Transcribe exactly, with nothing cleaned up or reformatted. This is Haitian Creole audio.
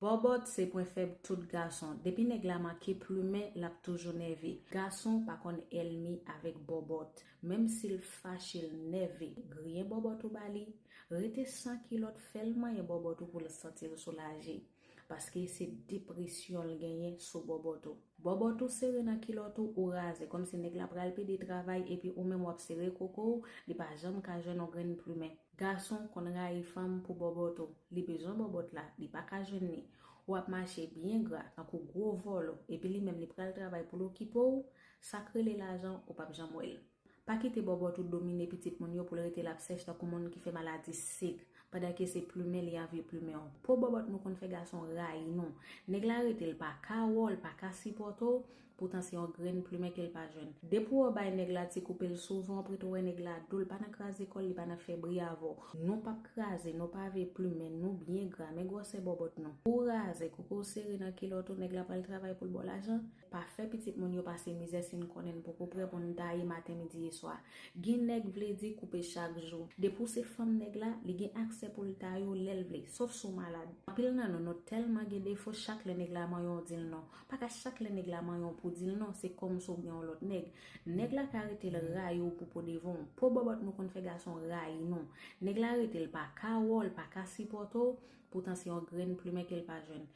Bòbòt se pwen fèb tout gason. Depi nèg la manke plimen, l ap toujou nève. Gason pa konn ènmi avèk bòbòt. Menm si l fache, l nève, griyen bòbòt ou ba li. Rete san kilòt, fè l manyen bòbòt ou pou l santi l soulaje. Paske se depresyon l genyen sou bòbòt ou. Bòbòt ou sere nan kilòt ou, ou raze, kòmsi nèg la pral pede travay epi ou menm w ap sere koko w, li pa janm ka jwenn yon grenn plimen. Gason konn rayi fanm pou bòbòt ou. Li bezwen bòbòt la, li pa ka jwenn li. W ap mache byen gra, tankou gwo vòlò, epi li menm li pral travay pou l okipe w, sa k rele lajan, ou p ap janm wè l. Pa kite bòbòt ou domine pitit moun yo pou l rete l ap sèch tankou moun ki fè maladi sik, pandan ke se plimen li anvi plimen w. Po bòbòt nou konn fè gason rayi nou. Nèg la rete l pa ka wè w, l pa ka sipòte w, poutan se yon grenn plimen ke l pa jwenn. Depi w bay nèg la ti koupe l souvan, w prete w wè nèg la dou, l pa nan kraze kò l, li pa nan fè bri avè w. Nou p ap kraze, nou pa vle plimen, nou byen gra, men gwosè bòbòt nou. Ou raze, koko w sere nan kilòt ou, nèg la pral travay pou l ba w lajan. Pa fè pitit moun yo pase mizè si n konnen n poko prè pou n taye maten, midi e swa. Gen nèg vle di koupe chak jou. Depi w se fanm nèg la, li gen aksè pou l taye w lè l vle, sòf si w malad. Anpil nan nou, nou tèlman gen defo, chak lè nèg la manyen w di l non. Pa ka chak lè nèg la manyen w pou di l non, se kòmsi w gen yon lòt nèg. Nèg la ka rete l rayi w pou po devan w. Po bòbòt nou konn fè gason rayi nou. Nèg la rete l pa ka wè w, l pa ka sipòte w, poutan se yon grenn plimen ke l pa jwenn.